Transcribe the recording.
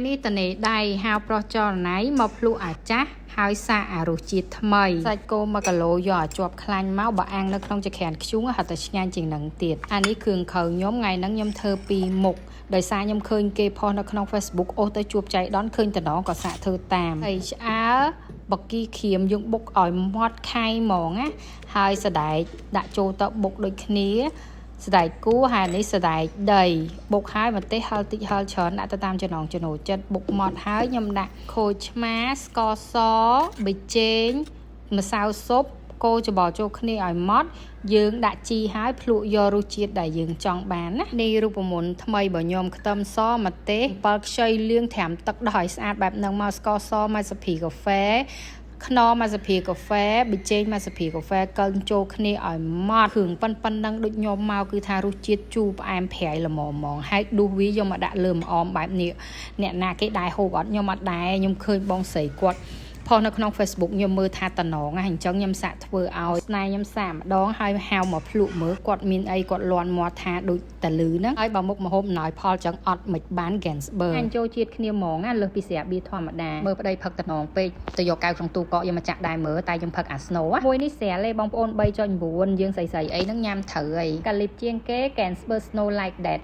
នេះតនេដៃហៅប្រុសចរណៃមកភ្លក់អាចាស់ហើយសាកអារសជាតិថ្មីសាច់គោ1គីឡូយកអាជាប់ខ្លាញ់មកបើអាំងនៅក្នុងចក្រានធ្យូងហត់តែឆ្ងាញ់ជាងនឹងទៀតអានេះគ្រឿងក្រៅខ្ញុំថ្ងៃហ្នឹងខ្ញុំធ្វើពីរមុខដោយសារខ្ញុំឃើញគេផុសនៅក្នុង Facebook អូសទៅជួបចៃដន្យឃើញតំណងក៏សាកធ្វើតាមហើយឆ្អើបកគីក្រៀមយើងបុកឲ្យម៉ត់ខៃហ្មងណាហើយសណ្ដែកដាក់ចូលទៅបុកដូចគ្នា សណ្ដែកគួរហើយនេះសណ្ដែកដីបុកហើយម្ទេសហឹរតិចហឹរច្រើនដាក់ទៅតាមចំណងចំណូលចិត្តបុកម៉ត់ហើយខ្ញុំដាក់ក្រូចឆ្មាស្ករសប៊ីចេងម្សៅស៊ុបកូរច្បល់ចូលគ្នាឲ្យម៉ត់យើងដាក់ជីហើយភ្លក់យករសជាតិដែលយើងចង់បានណានេះរូបមន្តថ្មីរបស់ខ្ញុំខ្ទឹមសម្ទេស7ខ្ចីលាងត្រាំទឹកដោះឲ្យស្អាតបែបហ្នឹងមកស្ករសមួយស្លាបព្រាកាហ្វេ ខ្នុរមួយស្លាបព្រាកាហ្វេប៊ីចេងមួយស្លាបព្រាកាហ្វេកិលចូលគ្នាឲ្យម៉ត់គ្រឿងប៉ុណ្ប៉ុណ្ណឹងដូចខ្ញុំមកគឺថារសជាតិជូរផ្អែមប្រៃល្មមហ្មងហើយដួសវាយកមកដាក់លើម្អមបែបនេះអ្នកណាគេដែរហូបអត់ខ្ញុំអត់ដែរខ្ញុំឃើញបងស្រីគាត់ផុសនៅក្នុង Facebook ខ្ញុំមើលថាតំណងណាអញ្ចឹងខ្ញុំសាកធ្វើឲ្យស្នេហ៍ខ្ញុំសាកម្ដងហើយហៅមកភ្លក់មើលគាត់មានអីគាត់លន់មាត់ថាដូចតលឺហ្នឹងហើយបើមុខមហូបណយផលចឹងអត់មិនបាន Ganzberg អញចូលជាតិគ្នាហ្មងណាលើសពីស្រាបៀរធម្មតាមើលប្តីផឹកតំណងពេកទៅយកកៅក្នុងទូកកយកមកចាក់ដែរមើលតែខ្ញុំផឹកអា Snow មួយនេះស្រាលេបងប្អូន3.9យើងស្អីស្អីអីហ្នឹងញ៉ាំត្រូវអីកាលីបជាងគេ Ganzberg Snow like that.